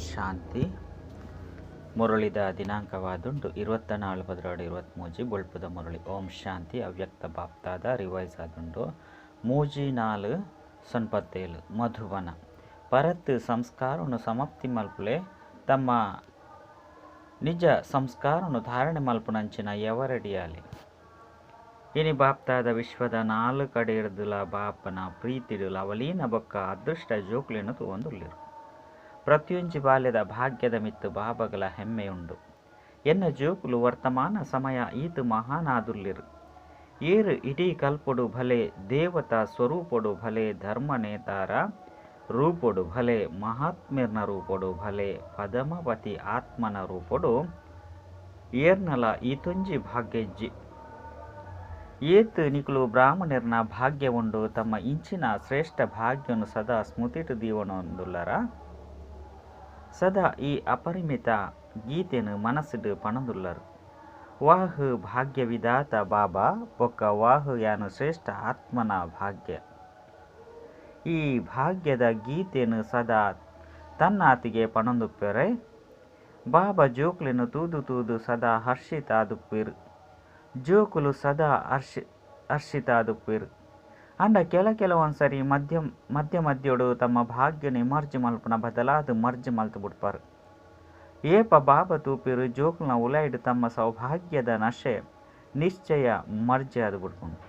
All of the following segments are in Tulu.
ಶಾಂತಿ. ಮುರಳಿದ ದಿನಾಂಕವಾದುಂಡು 24 12 23 ಬೊಳ್ಪುದ ಮುರಳಿ. ಓಂ ಶಾಂತಿ. ಅವ್ಯಕ್ತ ಬಾಪ್ತಾದ ರಿವೈಸ್ ಆದುಂಡು 3 4 97 ಮಧುಬನ. ಪರತ್ ಸಂಸ್ಕಾರವನ್ನು ಸಮಾಪ್ತಿ ಮಲ್ಪುಲೆ ತಮ್ಮ ನಿಜ ಸಂಸ್ಕಾರವನ್ನು ಧಾರಣೆ ಮಲ್ಪುನಂಚಿನ ಎವರಡಿಯಾಲೆ. ಇನಿ ಬಾಪ್ತಾದ ವಿಶ್ವದ 4 ಕಡೆ ಇರ್ದುಲ ಬಾಪನ ಪ್ರೀತಿಡುಲ ಅವಲೀನ ಬೊಕ್ಕ ಅದೃಷ್ಟ ಜೋಕ್ಲೆನು ತೂವೊಂದುಲ್ಲೆರ್. ಪ್ರತಿಯೊಂಜಿ ಬಾಲ್ಯದ ಭಾಗ್ಯದ ಮಿತ್ತು ಬಾಬಗಲ ಹೆಮ್ಮೆಯುಂಡು. ಎನ್ನ ಜೋಕುಲು ವರ್ತಮಾನ ಸಮಯ ಈತು ಮಹಾನಾದುಲ್ಲೆರ್. ಏರು ಇಡೀ ಕಲ್ಪೊಡು ಭಲೆ ದೇವತಾ ಸ್ವರೂಪೊಡು ಭಲೆ ಧರ್ಮನೇತಾರ ರೂಪೊಡು ಭಲೆ ಮಹಾತ್ಮೆರ್ನ ರೂಪೊಡು ಭಲೆ ಪದಮಪತಿ ಆತ್ಮನ ರೂಪೊಡು ಏರ್ನಲ ಈತೊಂಜಿ ಭಾಗ್ಯಜ್ಜಿ. ಏತ್ ನಿಕುಲು ಬ್ರಾಹ್ಮಣರ್ನ ಭಾಗ್ಯ ಉಂಡು ತಮ್ಮ ಇಂಚಿನ ಶ್ರೇಷ್ಠ ಭಾಗ್ಯನು ಸದಾ ಸ್ಮೃತಿಟು ದೀವನೊಂದುಲ್ಲರ. ಸದಾ ಈ ಅಪರಿಮಿತ ಗೀತೆನು ಮನಸ್ಸುಡು ಪಣದುಲ್ಲರು. ವಾಹ್ ಭಾಗ್ಯ ವಿಧಾತ ಬಾಬಾ ಬೊಕ್ಕ ವಾಹ್ ಯಾನು ಶ್ರೇಷ್ಠ ಆತ್ಮನ ಭಾಗ್ಯ. ಈ ಭಾಗ್ಯದ ಗೀತೆನು ಸದಾ ತನ್ನಾತಿಗೆ ಪಣೊಂದುಪ್ಪೆರೆ. ಬಾಬಾ ಜೋಕ್ಲೆನು ತೂದು ತೂದು ಸದಾ ಹರ್ಷಿತಾದುಪ್ಪೆರು. ಜೋಕುಲು ಸದಾ ಹರ್ಷಿತಾದುಪ್ಪೆರು. ಅಂಡ ಕೆಲ ಕೆಲವೊಂದ್ಸರಿ ಮಧ್ಯ ಮಧ್ಯ ಮಧ್ಯೋಡು ತಮ್ಮ ಭಾಗ್ಯನು ಇಮರ್ಜ್ ಮಲ್ಪುನ ಬದಲಾದ ಮರ್ಜ್ ಮಲ್ತು ಬಿಡ್ಪಾರು. ಏಪ ಬಾಬಾ ತೂಪಿರು ಜೋಕುಲ್ನ ಉಲೈಡ್ ತಮ್ಮ ಸೌಭಾಗ್ಯದ ನಶೆ ನಿಶ್ಚಯ ಮರ್ಜಿ ಆದ್ ಬಿಡ್ಪುಂಡು.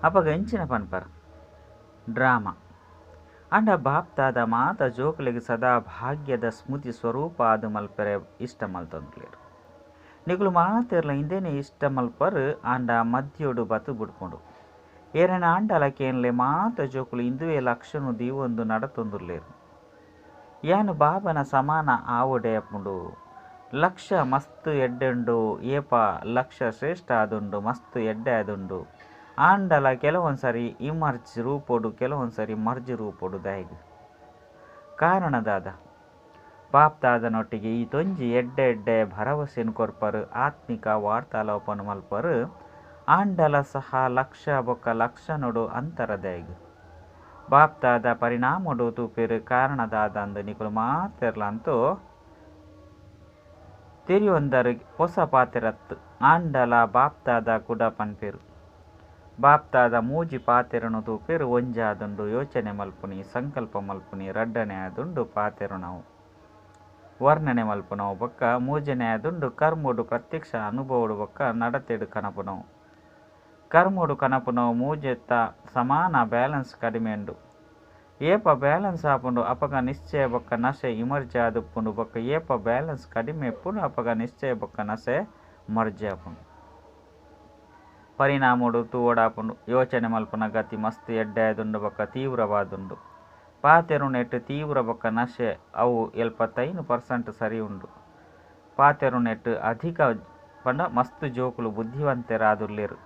ಅಪಗ ಎಂಚಿನ ಪನ್ಪರ್ ಡ್ರಾಮಾ. ಅಂಡ ಬಾಪ್ತಾದ ಮಾತ ಜೋಕುಲೆಗ್ ಸದಾ ಭಾಗ್ಯದ ಸ್ಮೃತಿ ಸ್ವರೂಪ ಆದ್ ಮಲ್ಪೆರೆ ಇಷ್ಟ ಮಲ್ತೊಂದುಲ್ಲೆರ್. ನಿಕುಲು ಮಾತೆರ್ಲ ಇಂದೇನೆ ಇಷ್ಟ ಮಲ್ಪರ್ ಆಂಡ ಮಧ್ಯೋಡು ಬತು ಬುಡ್ಪುಂಡು. ಏರೆನ ಆಂಡಲ ಕೇನ್ಲೆ ಮಾತ ಜೋಕುಲು ಇಂದುವೆ ಲಕ್ಷನು ದೀವೊಂದು ನಡತೊಂದುಲ್ಲೆರ್. ಯಾನು ಬಾಬನ ಸಮಾನ ಆವೊಡೆ ಅಪ್ಪುಂಡು. ಲಕ್ಷ ಮಸ್ತ್ ಎಡ್ಡೆಂಡು ಏಪ ಲಕ್ಷ ಶ್ರೇಷ್ಠ ಆದುಂಡು ಮಸ್ತ್ ಎಡ್ಡೆ ಆದುಂಡು. ಆಂಡಲ ಕೆಲವೊಂದ್ಸರಿ ಇಮರ್ಜ್ ರೂಪೊಡು ಕೆಲವೊಂದ್ಸರಿ ಮರ್ಜ್ ರೂಪೊಡು ದಾಯಗ್ ಕಾರಣದಾದ ಬಾಪ್ತಾದನೊಟ್ಟಿಗೆ ಈ ತೊಂಜಿ ಎಡ್ಡೆ ಎಡ್ಡೆ ಭರವಸೆನು ಕೊರ್ಪರು ಆತ್ಮಿಕ ವಾರ್ತಾಲೋಪನು ಮಲ್ಪರು. ಆಂಡಲ ಸಹ ಲಕ್ಷ ಬೊಕ್ಕ ಲಕ್ಷಣೊಡು ಅಂತರದಾಯಗ್ ಬಾಪ್ತಾದ ಪರಿಣಾಮೊಡು ತೂಪೆರು. ಕಾರಣದಾದಂದು ನಿಕುಲು ಮಾತೆರ್ಲಂತೂ ತೆರಿಯೊಂದರು ಪೊಸ ಪಾತೆರತ್ತು. ಆಂಡಲ ಬಾಪ್ತಾದ ಕುಡ ಪನ್ಪೆರು. ಬಾಪ್ತಾದ 3 ಪಾತೆರನು ತೂಪೆರು. ಒಂಜಾದುಂಡು ಯೋಚನೆ ಮಲ್ಪುನಿ ಸಂಕಲ್ಪ ಮಲ್ಪುನಿ, ರಡ್ಡನೆ ಆದುಂಡು ಪಾತೆರುನವು ವರ್ಣನೆ ಮಲ್ಪುನವು, ಬೊಕ್ಕ ಮೂಜನೆ ಆದುಂಡು ಕರ್ಮೊಡು ಪ್ರತ್ಯಕ್ಷ ಅನುಭವಡು ಬೊಕ್ಕ ನಡತೆಡು ಕನಪುನವು. ಕರ್ಮೊಡು ಕನಪುನವು ಮೂಜೆತ್ತ ಸಮಾನ ಬ್ಯಾಲೆನ್ಸ್ ಕಡಿಮೆ ಉಂಡು. ಏಪ ಬ್ಯಾಲೆನ್ಸ್ ಆಪುಂಡು ಅಪಗ ನಿಶ್ಚಯ ಬೊಕ್ಕ ನಶೆ ಇಮರ್ಜಿ ಆದುಪ್ಪುಂಡು. ಬೊಕ್ಕ ಏಪ ಬ್ಯಾಲೆನ್ಸ್ ಕಡಿಮೆ ಇಪ್ಪುಂಡು ಅಪಗ ನಿಶ್ಚಯ ಬೊಕ್ಕ ನಶೆ ಮರ್ಜಿ ಆಪುಂಡು. ಪರಿಣಾಮೊಡು ತೂವೊಡಾಪುಂಡು. ಯೋಚನೆ ಮಲ್ಪುನ ಗತಿ ಮಸ್ತ್ ಎಡ್ಡೆ ಆದುಂಡು ಬೊಕ್ಕ ತೀವ್ರವಾದುಂಡು. ಪಾತೆರುನೆಟ್ ತೀವ್ರ ಬೊಕ್ಕ ನಶೆ ಅವು 75% ಸರಿ ಉಂಡು. ಪಾತೆರುನೆಟ್ ಅಧಿಕ ಪಂಡ ಮಸ್ತ್ ಜೋಕುಲು ಬುದ್ಧಿವಂತೆರಾದುಲ್ಲೆರ್.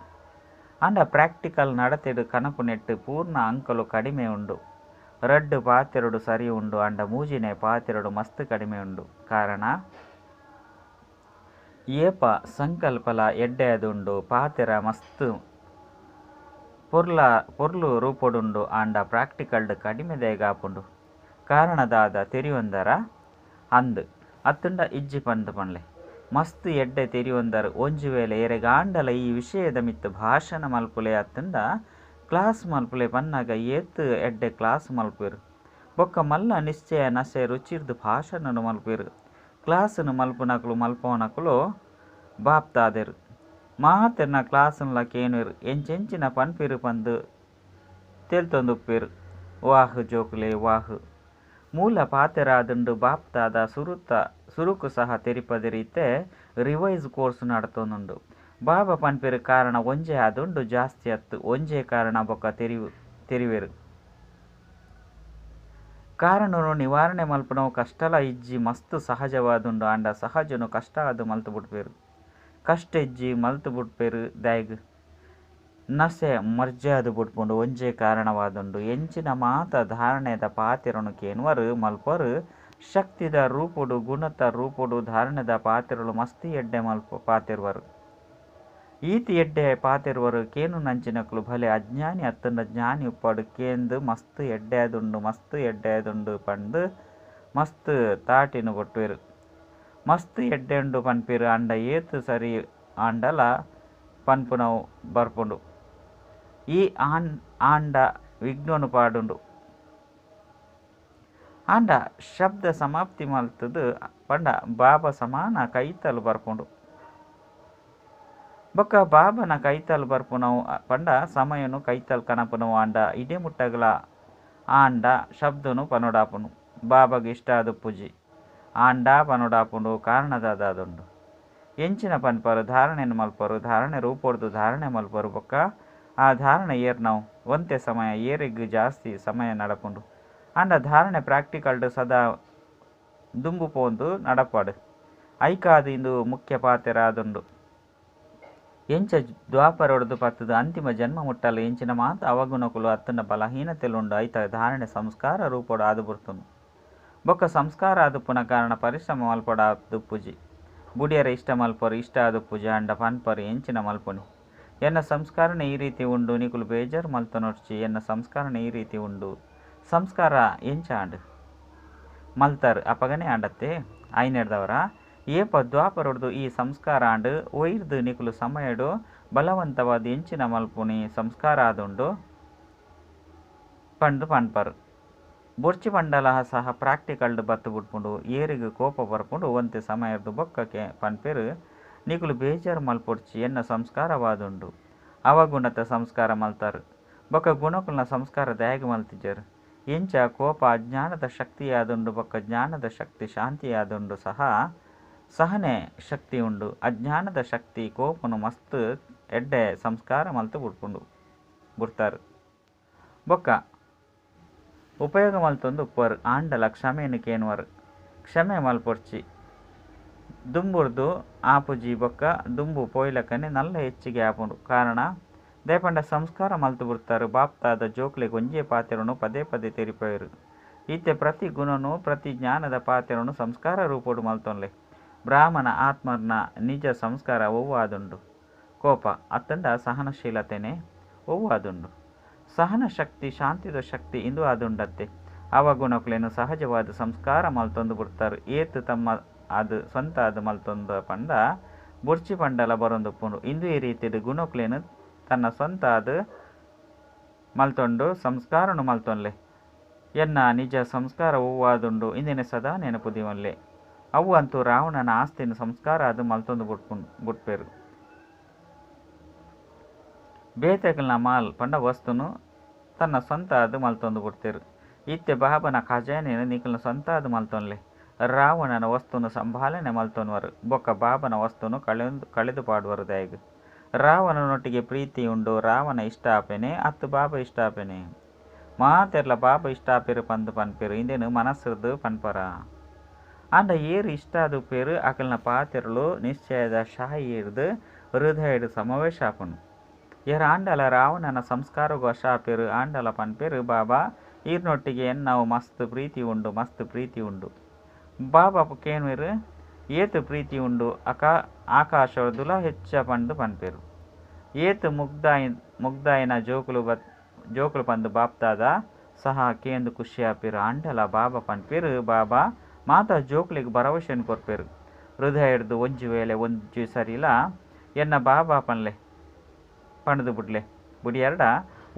ಆಂಡ ಪ್ರಾಕ್ಟಿಕಲ್ ನಡತೆಡು ಕನಪುನೆಟ್ ಪೂರ್ಣ ಅಂಕಲು ಕಡಿಮೆ ಉಂಡು. 2 ಪಾತೆರಡು ಸರಿ ಉಂಡು ಆಂಡ 3ನೇ ಪಾತೆರಡು ಮಸ್ತ್ ಕಡಿಮೆ ಉಂಡು. ಕಾರಣ ಏಪ ಸಂಕಲ್ಪಲ ಎಡ್ಡೆ ಆದುಂಡು ಪಾತೆರ ಮಸ್ತ್ ಪೊರ್ಲು ರೂಪೊಡುಂಡು ಆಂಡ ಪ್ರಾಕ್ಟಿಕಲ್ಡ್ ಕಡಿಮೆ ದೇಗಾಪುಂಡು. ಕಾರಣದಾದ ತೆರಿಯೊಂದರ ಅಂದ್ ಅತ್ತುಂಡ ಇಜ್ಜಿ ಪಂದ್ ಪನ್ಲೆ. ಮಸ್ತ್ ಎಡ್ಡೆ ತೆರಿಯೊಂದರ್. ಒಂಜಿ ವೇಳೆ ಎರೆಗಾಂಡಲ ಈ ವಿಷಯದ ಮಿತ್ತು ಭಾಷಣ ಮಲ್ಪುಲೆ ಅತ್ತುಂಡ ಕ್ಲಾಸ್ ಮಲ್ಪುಲೆ ಪನ್ನಾಗ ಏತ್ ಎಡ್ಡೆ ಕ್ಲಾಸ್ ಮಲ್ಪುವೆರು. ಬೊಕ್ಕ ಮಲ್ಲ ನಿಶ್ಚಯ ನಶೆ ರುಚಿರ್ದು ಭಾಷಣನು ಮಲ್ಪುವೆರು. ಕ್ಲಾಸನ್ನು ಮಲ್ಪುನಕುಲು ಮಲ್ಪವನಕುಲು ಬಾಪ್ತಾದೆರು. ಮಾತೆರ್ನ ಕ್ಲಾಸನ್ಲ ಕೇನುವೆರು. ಎಂಚೆಂಚಿನ ಪನ್ಪೆರು ಪಂದು ತೆಲ್ತೊಂದುಪ್ಪೆರು. ವಾಹ್ ಜೋಕುಲೆ ವಾಹ್. ಮೂಲ ಪಾತೆರಾದುಂಡು ಬಾಪ್ತಾದ ಸುರುಕು ಸಹ ತೆರಿಪದಿರೀತೆ ರಿವೈಸ್ ಕೋರ್ಸ್ ನಡತೊಂದುಂಡು. ಬಾಬಾ ಪನ್ಪೆರು ಕಾರಣ ಒಂಜೇ ಆದುಂಡು ಜಾಸ್ತಿ ಅತ್ತು ಒಂಜೇ ಕಾರಣ ಬೊಕ್ಕ ತೆರಿವೆರು. ಕಾರಣನು ನಿವಾರಣೆ ಮಲ್ಪುನವು ಕಷ್ಟಲ ಇಜ್ಜಿ ಮಸ್ತ್ ಸಹಜವಾದುಂಡು. ಆಂಡ ಸಹಜನು ಕಷ್ಟ ಆದು ಮಲ್ತು ಬುಡ್ಪೆರು. ಕಷ್ಟ ಇಜ್ಜಿ ಮಲ್ತು ಬುಡ್ಪೆರು ದಾಯಗ್ ನಸೆ ಮರ್ಜಾದು ಬುಡ್ಪುಂಡು ಒಂಜೇ ಕಾರಣವಾದುಂಡು. ಎಂಚಿನ ಮಾತ ಧಾರಣೆದ ಪಾತೆರನು ಕೇನುವರು ಮಲ್ಪರು. ಶಕ್ತಿದ ರೂಪೊಡು ಗುಣತ ರೂಪೊಡು ಧಾರಣೆದ ಪಾತೆರಲು ಮಸ್ತ್ ಎಡ್ಡೆ ಮಲ್ಪ ಪಾತೆರುವರು. ಈತಿ ಎಡ್ಡೆ ಪಾತೆರುವರು ಕೇನು ನಂಚಿನಕುಲು ಭಲೆ ಅಜ್ಞಾನಿ ಅತ್ತಂಡ ಜ್ಞಾನಿ ಉಪ್ಪಾಡು ಕೇಂದು ಮಸ್ತ್ ಎಡ್ಡೆ ಆದುಂಡು ಮಸ್ತ್ ಎಡ್ಡೆ ಆದುಂಡು ಪಂದು ಮಸ್ತ್ ತಾಟಿನು ಬೊಟ್ಟುವೆರು. ಮಸ್ತ್ ಎಡ್ಡೆ ಉಂಡು ಪನ್ಪೆರ್ ಆಂಡ ಏತ್ ಸರಿ ಆಂಡಲ ಪನ್ಪುನವು ಬರ್ಪುಂಡು. ಈ ಆಂಡ ವಿಘ್ನೊನು ಪಾಡುಂಡು. ಆಂಡ ಶಬ್ದ ಸಮಾಪ್ತಿ ಮಲ್ತುದು ಪಂಡ ಬಾಬಾ ಸಮಾನ ಕೈತಲ್ ಬರ್ಪುಂಡು. ಬೊಕ್ಕ ಬಾಬನ ಕೈತಲ್ ಬರ್ಪುನವು ಪಂಡ ಸಮಯನು ಕೈತಲ್ ಕನಪುನವು ಆಂಡ ಇಡೆ ಮುಟ್ಟಗಲ ಆಂಡ ಶಬ್ದನು ಪನೊಡಾಪುನು. ಬಾಬಾಗ್ ಇಷ್ಟ ಆದುಪ್ಪುಜಿ ಆಂಡ ಪನೊಡಾಪುಂಡು ಕಾರಣದಾದುಂಡು. ಎಂಚಿನ ಪನ್ಪರು ಧಾರಣೆನು ಮಲ್ಪರು ಧಾರಣೆ ರೂಪೊಡ್ದು ಧಾರಣೆ ಮಲ್ಪರು ಬೊಕ್ಕ ಆ ಧಾರಣೆ ಏರ್ನವು ಒಂತೆ ಸಮಯ ಏರೆಗ್ ಜಾಸ್ತಿ ಸಮಯ ನಡಪುಂಡು. ಆಂಡ ಧಾರಣೆ ಪ್ರಾಕ್ಟಿಕಲ್ಡ್ ಸದಾ ದುಂಬು ಪೋಂದು ನಡಪಾಡು ಐಕಾದು ಇಂದು ಮುಖ್ಯ ಪಾತೆರ ಆದುಂಡು. ಎಂಚ ದ್ವಾಪರೊಡ್ದು ಪತ್ತುದು ಅಂತಿಮ ಜನ್ಮ ಮುಟ್ಟಲ ಎಂಚಿನ ಮಾತ ಅವಗುಣಕುಲು ಅತ್ತಂಡ ಬಲಹೀನತೆಲುಂಡು ಐತ ಧಾರಣೆ ಸಂಸ್ಕಾರ ರೂಪೊಡು ಆದು ಬುಡ್ತುಂಡು. ಬೊಕ್ಕ ಸಂಸ್ಕಾರ ಆದುಪ್ಪುನ ಕಾರಣ ಪರಿಶ್ರಮ ಮಲ್ಪೊಡಾದುಪ್ಪುಜಿ. ಬುಡಿಯರ ಇಷ್ಟ ಮಲ್ಪರು ಇಷ್ಟ ಆದುಪ್ಪುಜಿ ಆಂಡ ಪನ್ಪರು ಎಂಚಿನ ಮಲ್ಪುನಿ. ಎನ್ನ ಸಂಸ್ಕಾರನೆ ಈ ರೀತಿ ಉಂಡು ನಿಕುಲು ಬೇಜಾರು ಮಲ್ತೊನೊಡ್ಚಿ ಎನ್ನ ಸಂಸ್ಕಾರನೆ ಈ ರೀತಿ ಉಂಡು. ಸಂಸ್ಕಾರ ಎಂಚ ಆಂಡ್ ಮಲ್ತಾರು ಅಪಗನೆ ಆಂಡತ್ತೆ ಐನೆಡ್ದವರ ಏಪ ದ್ವಾಪರೊಡ್ದು ಈ ಸಂಸ್ಕಾರ ಆಂಡ್ ಒಯ್ದು ನಿಕುಲು ಸಮಯಡು ಬಲವಂತವಾದ ಎಂಚಿನ ಮಲ್ಪುನಿ ಸಂಸ್ಕಾರ ಆದುಂಡು ಪಂದು ಪನ್ಪರು. ಬೊರ್ಚಿ ಪಂಡಲ ಸಹ ಪ್ರಾಕ್ಟಿಕಲ್ಡ್ ಬತ್ತು ಬುಡ್ಪುಂಡು. ಏರಿಗ್ ಕೋಪ ಬರ್ಪುಂಡು ಒಂತೆ ಸಮಯದ ಬೊಕ್ಕಕ್ಕೆ ಪನ್ಪೆರು ನಿಕುಲು ಬೇಜಾರು ಮಲ್ಪೊಡ್ಚಿ ಎನ್ನ ಸಂಸ್ಕಾರವಾದುಂಡು. ಅವಗುಣತ ಸಂಸ್ಕಾರ ಮಲ್ತಾರು ಬೊಕ್ಕ ಗುಣಕುಲ್ನ ಸಂಸ್ಕಾರ ದಾಯಗ ಮಲ್ತಿಜರು. ಎಂಚ ಕೋಪ ಅಜ್ಞಾನದ ಶಕ್ತಿಯಾದುಂಡು ಬೊಕ್ಕ ಜ್ಞಾನದ ಶಕ್ತಿ ಶಾಂತಿಯಾದುಂಡು ಸಹ ಸಹನೆ ಶಕ್ತಿ ಉಂಡು. ಅಜ್ಞಾನದ ಶಕ್ತಿ ಕೋಪನು ಮಸ್ತ್ ಎಡ್ಡೆ ಸಂಸ್ಕಾರ ಮಲ್ತು ಬುಡ್ಪುಂಡು ಬುಡ್ತಾರು. ಬೊಕ್ಕ ಉಪಯೋಗ ಮಲ್ತೊಂದು ಉಪ್ಪರು ಆಂಡಲ ಕ್ಷಮೆಯನ್ನು ಕೇನುವರು. ಕ್ಷಮೆ ಮಲ್ಪೊಡ್ಚಿ ದುಂಬುರ್ದು ಆಪುಜಿ ಬೊಕ್ಕ ದುಂಬು ಪೋಯ್ಲಕ್ಕನೆ ನಲ್ಲ ಹೆಚ್ಚಿಗೆ ಆಪುಂಡು. ಕಾರಣ ದಯಪಂಡ ಸಂಸ್ಕಾರ ಮಲ್ತು ಬುಡ್ತಾರು. ಬಾಪ್ತಾದ ಜೋಕ್ಲೆಗ್ ಒಂಜೇ ಪಾತೆರನು ಪದೇ ಪದೇ ತೆರಿಪೋಯರು. ಇತ್ತೆ ಪ್ರತಿ ಗುಣನು ಪ್ರತಿ ಜ್ಞಾನದ ಪಾತೆರನು ಸಂಸ್ಕಾರ ರೂಪೊಡು ಮಲ್ತೊನ್ಲೆ. ಬ್ರಾಹ್ಮಣ ಆತ್ಮರ್ನ ನಿಜ ಸಂಸ್ಕಾರ ಒವ್ವಾದುಂಡು ಕೋಪ ಅತ್ತಂಡ ಸಹನಶೀಲತೆನೆ ಒವ್ವಾದುಂಡು. ಸಹನ ಶಕ್ತಿ ಶಾಂತಿದ ಶಕ್ತಿ ಇಂದು ಆದುಂಡತ್ತೆ. ಅವಗುಣಕುಲೇನು ಸಹಜವಾದ ಸಂಸ್ಕಾರ ಮಲ್ತೊಂದು ಬುಡ್ತಾರು. ಏತ್ ತಮ್ಮ ಅದು ಸ್ವಂತ ಅದು ಮಲ್ತೊಂದು ಪಂಡ ಬುಡ್ಚಿ ಪಂಡಲ ಬರೊಂದುಪ್ಪುಂಡು. ಇಂದು ಈ ರೀತಿಡ್ ಗುಣಕುಲೇನು ತನ್ನ ಸ್ವಂತ ಅದು ಮಲ್ತೊಂಡು ಸಂಸ್ಕಾರನು ಮಲ್ತೊನ್ಲೆ. ಎನ್ನ ನಿಜ ಸಂಸ್ಕಾರ ಒವ್ವಾದುಂಡು ಇಂದಿನ ಸದಾ ನೆನಪು ದೀವನ್ಲೆ. ಅವು ಅಂತೂ ರಾವಣನ ಆಸ್ತಿನ ಸಂಸ್ಕಾರ ಅದು ಮಲ್ತೊಂದು ಬುಡ್ಪೇರು. ಬೇತೆಗಲ್ನ ಮಾಲ್ ಪಂಡ ವಸ್ತುನು ತನ್ನ ಸ್ವಂತ ಅದು ಮಲ್ತೊಂದು ಬುಡ್ತೇರು. ಇತ್ತೆ ಬಾಬನ ಖಜಾನೆಯನ್ನು ನಿಕಲ್ನ ಸ್ವಂತ ಅದು ಮಲ್ತೊನ್ಲೆ. ರಾವಣನ ವಸ್ತುನು ಸಂಭಾಲನೆ ಮಲ್ತೊನ್ವರು ಬೊಕ್ಕ ಬಾಬನ ವಸ್ತುನು ಕಳೆದು ಪಾಡುವರು. ದಾಯಗ್ ರಾವಣನೊಟ್ಟಿಗೆ ಪ್ರೀತಿ ಉಂಡು. ರಾವಣ ಇಷ್ಟ ಆಪೇನೆ ಅತ್ತು ಬಾಬಾ ಇಷ್ಟ ಆಪೇನೆ. ಮಾತೆರ್ಲ ಬಾಬಾ ಇಷ್ಟ ಆಪೇರು ಪಂದು ಪನ್ಪೇರು ಇಂದೇನು ಮನಸ್ಸುರ್ದು ಪನ್ಪರ. ಆಂಡ ಏರು ಇಷ್ಟ ಆದುಪ್ಪೇರು ಅಕಲ್ನ ಪಾತೆರಲು ನಿಶ್ಚಯದ ಶಾಯಿರ್ದು ಹೃದಯಡ್ ಸಮಾವೇಶ ಆಪುಂಡು. ಏರ್ ಆಂಡಲ ರಾವಣನ ಸಂಸ್ಕಾರಗು ವಶ ಆಪೇರು. ಆಂಡಲ ಪನ್ಪೇರು ಬಾಬಾ ಈರ್ನೊಟ್ಟಿಗೆ ಎನ್ನವು ಮಸ್ತ್ ಪ್ರೀತಿ ಉಂಡು ಮಸ್ತ್ ಪ್ರೀತಿ ಉಂಡು. ಬಾಬಾ ಕೇನ್ವೇರು ಏತ್ ಪ್ರೀತಿ ಉಂಡು ಆಕಾಶದುಲ ಹೆಚ್ಚ ಪಂದು ಪನ್ಪೇರು. ಏತ್ ಮುಗ್ದಾಯಿನ ಜೋಕುಲು ಪಂದು ಬಾಪ್ತಾದ ಸಹ ಕೇಂದು ಖುಷಿ ಆಪೇರು. ಆಂಡಲ ಬಾಬಾ ಪನ್ಪೇರು ಬಾಬಾ ಮಾತಾ ಜೋಕುಲೆಗ್ ಭರವಸೆಯನ್ನು ಕೊರ್ಪೇರು. ಹೃದಯಡ್ದು ಒಂಜಿ ವೇಳೆ ಒಂಜಿ ಸರಿಲ ಎನ್ನ ಬಾಬಾ ಪನ್ಲೆ ಪಂಡ್ದು ಬುಡ್ಲೆ ಬುಡಿಯಾರ್ಡ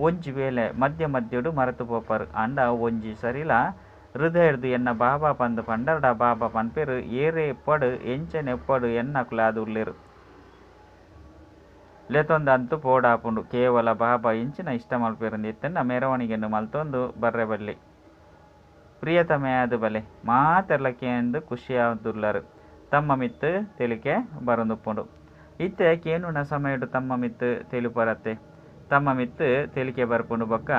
ಒಂಜಿ ವೇಳೆ ಮಧ್ಯ ಮಧ್ಯಡು ಮರೆತು ಪೋಪರು. ಆಂಡ ಒಂಜಿ ಸರಿಲ ಹೃದಯಡ್ದು ಎನ್ನ ಬಾಬಾ ಪಂದು ಪಂಡರ್ಡ ಬಾಬಾ ಪನ್ಪೇರು ಏರೇ ಪಡು ಎಂಚನೆ ಪಡು ಎನ್ನಕುಲಾದು ಉಲ್ಲೇರು. ಲೆತೊಂದು ಅಂತೂ ಪೋಡಾಪುಂಡು. ಕೇವಲ ಬಾಬಾ ಎಂಚಿನ ಇಷ್ಟ ಮಲ್ಪೇರಂದು ಇತ್ತಂಡ ಮೆರವಣಿಗೆಯನ್ನು ಮಲ್ತೊಂದು ಬರ್ರೆ ಬಲ್ಲೆ ಪ್ರಿಯತಮೆಯಾದ ಬಲೆ ಮಾತೆರ್ಲ ಕೇಂದು ಖುಷಿಯಾದುಲ್ಲರು. ತಮ್ಮ ಮಿತ್ತು ತೆಲಿಕೆ ಬರೊಂದುಪ್ಪುಂಡು. ಇತ್ತೆ ಕೇನುನ ಸಮಯಡು ತಮ್ಮ ಮಿತ್ತು ತೆಲುಪರತ್ತೆ ತಮ್ಮ ಮಿತ್ತು ತೆಲಿಕೆ ಬರ್ಪುಂಡು. ಬೊಕ್ಕ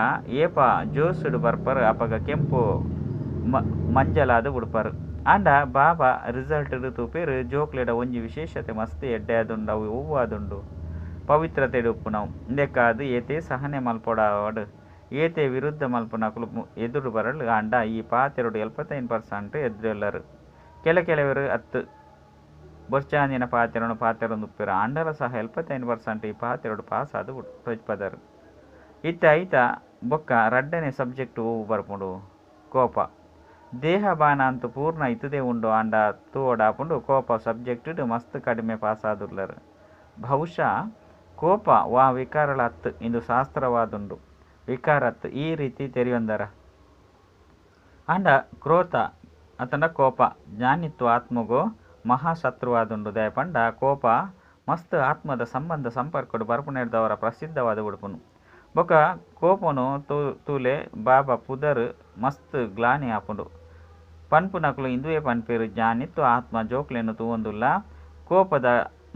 ಏಪ ಜೋಸುಡು ಬರ್ಪರು ಅಪಗ ಕೆಂಪು ಮಂಜಲಾದ ಬುಡ್ಪರು. ಆಂಡ ಬಾಬಾ ರಿಸಲ್ಟ್ ತೂಪೇರು ಜೋಕ್ಲೆಡ ಒಂಜಿ ವಿಶೇಷತೆ ಮಸ್ತ್ ಎಡ್ಡೆ ಆದುಂಡು. ಅವು ಒವ್ವಾದುಂಡು ಪವಿತ್ರತೆಡ್ ಉಪ್ಪುನವು. ಇಂದೆಕಾದು ಏತೇ ಸಹನೆ ಮಲ್ಪೊಡಾವಡ್ ಏತೇ ವಿರುದ್ಧ ಮಲ್ಪುನಕುಲು ಎದುರು ಬರಲು. ಆಂಡ ಈ ಪಾತೆರಡು 75% ಎದುರೆಲ್ಲರು. ಕೆಲವರು ಅತ್ತು ಬೊರ್ಚಾಂದಿನ ಪಾತೆರನು ಪಾತೆರೊಂದುಪ್ಪೇರು. ಆಂಡಲ ಸಹ 75% ಈ ಪಾತೆರಡು ಪಾಸ್ ಆದು ತೋಜ್ಪದರು. ಇತ್ತೆ ಐತ ಬೊಕ್ಕ ರಡ್ಡನೆ ಸಬ್ಜೆಕ್ಟ್ ಒವು ಬರ್ಪುಂಡು ಕೋಪ. ದೇಹ ಬಾಣ ಅಂತೂ ಪೂರ್ಣ ಇತುದೇ ಉಂಡು ಆಂಡ ತೂವೊಡಾಪುಂಡು ಕೋಪ ಸಬ್ಜೆಕ್ಟ್ ಮಸ್ತ್ ಕಡಿಮೆ ಪಾಸಾದುಲ್ಲರು. ಬಹುಶಃ ಕೋಪ ವಾ ವಿಕಾರಳ ಅತ್ತು ಇಂದು ಶಾಸ್ತ್ರವಾದುಂಡು ವಿಕಾರತ್ ಈ ರೀತಿ ತೆರಿಯೊಂದರ. ಆಂಡ ಕ್ರೋಧ ಅತಂಡ ಕೋಪ ಜ್ಞಾನಿತ್ವ ಆತ್ಮಗು ಮಹಾಶತ್ರುವಾದುಂಡು. ದಯಪಂಡ ಕೋಪ ಮಸ್ತ್ ಆತ್ಮದ ಸಂಬಂಧ ಸಂಪರ್ಕಡು ಬರ್ಪುನೆರ್ದವರ ಪ್ರಸಿದ್ಧವಾದ ಉಡುಪುನು. ಬೊಕ ಕೋಪನು ತೂಲೆ ಬಾಬಾ ಪುದರ್ ಮಸ್ತ್ ಗ್ಲಾನಿ ಆಪುಂಡು. ಪನ್ಪುನಕುಲು ಇಂದುವೆ ಪನ್ಪೇರು ಜ್ಞಾನಿತ್ವ ಆತ್ಮ ಜೋಕ್ಲೆನು ತೂವೊಂದುಲ್ಲ. ಕೋಪದ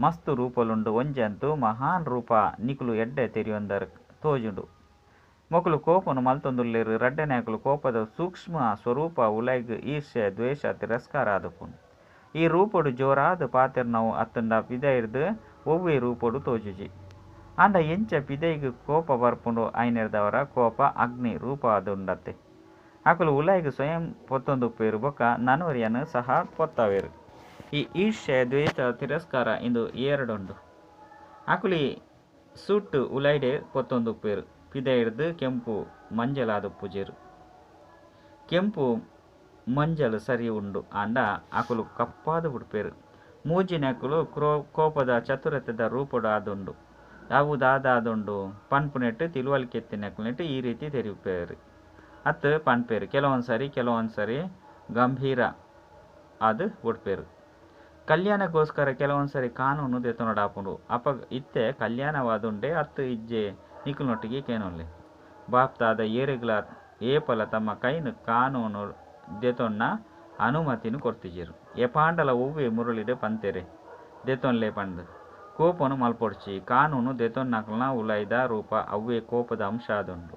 ಮಸ್ತ್ ರೂಪಲುಂಡು ಒಂಜಂತೂ ಮಹಾನ್ ರೂಪ ನಿಕುಲು ಎಡ್ಡೆ ತೆರಿಯೊಂದರ್ ತೋಜುಂಡು. ಮೊಕುಲು ಕೋಪನು ಮಲ್ತೊಂದುಲ್ಲೇರು. ರಡ್ಡನೆಯಕುಲು ಕೋಪದ ಸೂಕ್ಷ್ಮ ಸ್ವರೂಪ ಉಲೈಗ್ ಈರ್ಷೆ ದ್ವೇಷ ತಿರಸ್ಕಾರ ಆದುಪ್ಪುನು. ಈ ರೂಪೊಡು ಜೋರಾದ ಪಾತೆರ್ನವು ಅತ್ತಂಡ ಪಿದೈರ್ದ್ ಒವ್ವೆ ರೂಪೊಡು ತೋಜುಜಿ. ಆಂಡ ಎಂಚ ಪಿದೈಗ್ ಕೋಪ ಬರ್ಪುಂಡು ಐನೆರ್ದವರ ಕೋಪ ಅಗ್ನಿ ರೂಪ ಆದುಂಡತ್ತೆ. ಅಕುಲು ಉಲೈಗ್ ಸ್ವಯಂ ಪೊತ್ತೊಂದುಪ್ಪೇರು ಬೊಕ್ಕ ನನೊರಿಯನ್ ಸಹ ಪೊತ್ತವೇರು. ಈ ಈರ್ಷೆ ದ್ವೇಷ ತಿರಸ್ಕಾರ ಇಂದು ಎರಡುಂಡು. ಅಕುಲು ಸೂಟ್ ಉಲೈಡೆ ಪೊತ್ತೊಂದುಪ್ಪೇರು. ಪಿದೈರ್ದ್ ಕೆಂಪು ಮಂಜಲಾದುಪ್ಪುಜೆರು. ಕೆಂಪು ಮಂಜಲ್ ಸರಿ ಉಂಡು ಆಂಡ ಅಕುಲು ಕಪ್ಪಾದು ಬಿಡ್ಪೇರು. ಮೂಜಿನಕುಲು ಕೋಪದ ಚತುರತೆದ ರೂಪೊಡು ಆದುಂಡು. ಅವು ದಾದಾದುಂಡು ಪನ್ಪುನೆಟ್ ತಿಳುವಳಿಕೆ ಎತ್ತಿನಕುಲೆಟ್ ಈ ರೀತಿ ತೆರಿಪೇರು ಅತ್ತು ಪನ್ಪೇರು. ಕೆಲವೊಂದ್ಸರಿ ಗಂಭೀರ ಆದು ಬಿಡ್ಪೇರು. ಕಲ್ಯಾಣಗೋಸ್ಕರ ಕೆಲವೊಂದ್ಸರಿ ಕಾನೂನು ದೆತೊನೊಡಾಪುಂಡು. ಅಪಗ ಇತ್ತೆ ಕಲ್ಯಾಣವಾದುಂಡೆ ಅತ್ತು ಇಜ್ಜೆ ನಿಕುಲ್ನೊಟ್ಟಿಗೆ ಕೇನೊಲ್ಲೆ. ಬಾಪ್ತಾದ ಏರೆಗ್ಲ ಏಪಲ ತಮ್ಮ ಕೈನ್ ಕಾನೂನು ದೆತೊನ್ನ ಅನುಮತಿನ ಕೊರ್ತಿಜೆರು. ಏಪಾಂಡಲ ಒವ್ವೆ ಮುರಳಿಡ್ ಪಂತೆರೆ ದೆತೊನ್ಲೆ ಪಂದ್. ಕೋಪನು ಮಲ್ಪೊಡ್ಚಿ. ಕಾನೂನು ದೆತೊನ್ನಕಲ್ನ ಉಲೈದ ರೂಪ ಅವ್ವೇ ಕೋಪದ ಅಂಶ ಆದುಂಡು.